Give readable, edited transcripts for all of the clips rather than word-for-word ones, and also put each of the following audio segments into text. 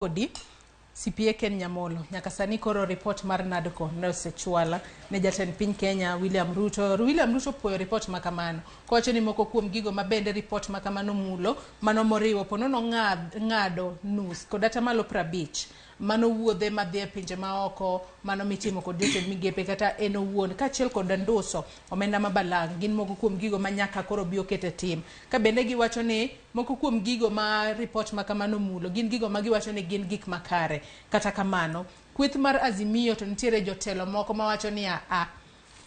Kodi CPA Ken Nyamolo, nyaka sani koro ripot mar NADCO ne osechwala ne jatend piny Kenya William Ruto. William Ruto puoyo ripot ma kamano kowacho ni moko kuom gigo ma bende ripot ma kamano mulo mano moriwo ponono ng'ado nus kod 50% mano wuodhe madhi e pinje maoko mano mitimo kod jotend migepe kata en owuon kaachiel kod nduso omenda ma balang' gin moko kuom gigo ma nyaka koro bi oket e tim. Ka bende giwacho ni moko kuom gigo ma ripot ma kamano mulo gin gigo ma giwacho ni gin gik makare. Kata kamano, kweth mar Azimio to nitiere jotelo moko mawacho ni a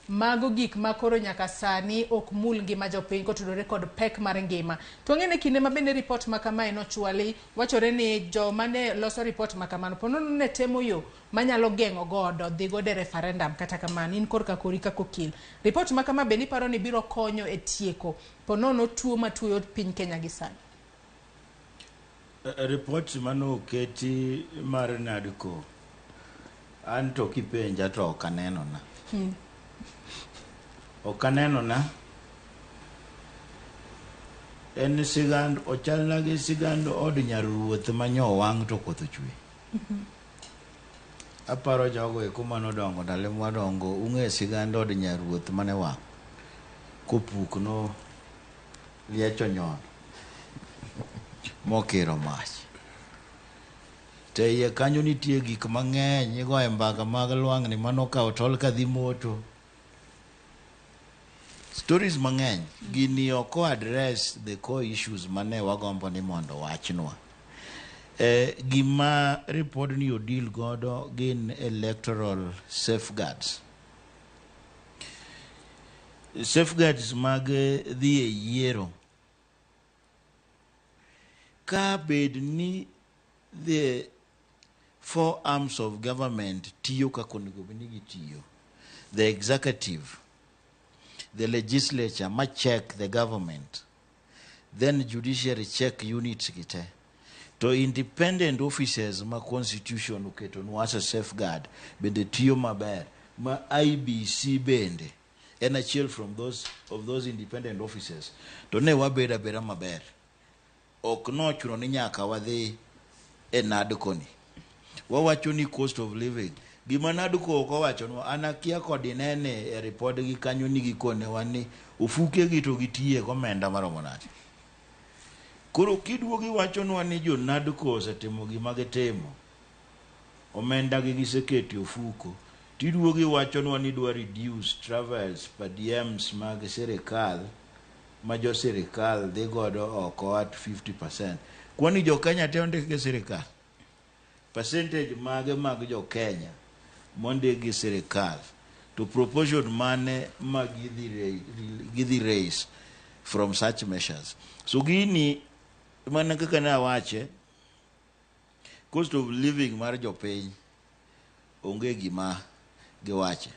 mago gik ma koro nyaka sani ok mul ngima jopiny kotudore kod pek mar ngima. To wang'e ni kinde ma bende ripot ma kamae nochwali, wachore ni joma ne loso ripot ma kamano ponono ne temo yo manyalo geng'o godo dhi godo e referendum. Kata kamano, in korka kori kaka okil, ripot ma kama bende iparo ni biro konyo e tieko ponono tuo matuoyo piny Kenya gi sani? Ripot manoketi mar NADCO, an to kipenja to ok anenona. Ok anenona. En sigand ochalna gi sigand od nyar ruoth ma nyo owang' to koth ochwe. Aparo jogo eko manodongo ndalo mwadongo ung'e sigand od nyar ruoth mane wang' kopukno liech onyono mokiro mach. To e iye kanyo nitie gik mang'eny igoye mbaka mag lwang'ni manokawo tol kadhi moto. Stories mang'eny. Gini ok o address the core issues mane wagombo ni mondo wachnwa. Gima ripodni odeal godo gin electoral safeguards. Safeguards mag dhi e yiero. Ka bed ni the four arms of government tiyo kaka onego bed ni gitiyo, the executive, the legislature ma check the government, then judiciary check units gi te, to independent officers ma constitution oketonwa as a safeguard bende tiyo maber, ma IEBC bende en achiel from those of those independent officers, to ne wabedo abeda maber. Ok nochuno ni nyaka wadhi e NADCO ni. Wawacho ni cost of living, gima NADCO ok owachonwa, an akia kod inene e ripodgi kanyo ni gikonewa ni ofuke gi to gitiye gomenda maromo nade. Koro kiduogo iwachonwa ni jo NADCO osetimo gima gitimo, omenda gi giseketo e ofuko, tiduogo iwachonwa ni idwa reduce travels, per diems mag sirikal ma jo sirikal dhi godo oko at 50%. Kwani jo Kenya te ondik gi sirikal? Percentage mage mag jo Kenya mondik gi sirikal, to proportion mane ma gidhi raise from such measures? So gini mana kaka ne awache, cost of living mar jopiny onge gima giwache.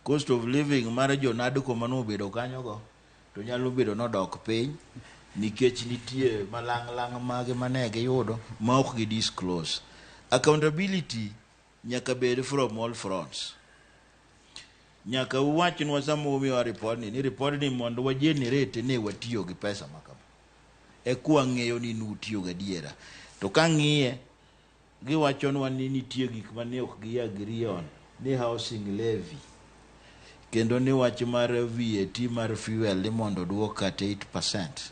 Cost of living mar jo NADCO manobedo kanyogo to nyalo bedo nodok piny nikech nitie malang'lang' mage mane giyudo ma ok gi disclose. Accountability nyaka bed from all fronts. Nyaka uwachnwa sama umiyowa report ni report ni mondo wa generate ne watiyo gi pesa ma kama. Eka wang'eyo ni nutiyo gadiera. To kang'iye, giwachonwa ni nitie gik mane ok gi agree on, ni housing levy kendo ni wach mar VAT mar fuel ni mondo oduok at 8%.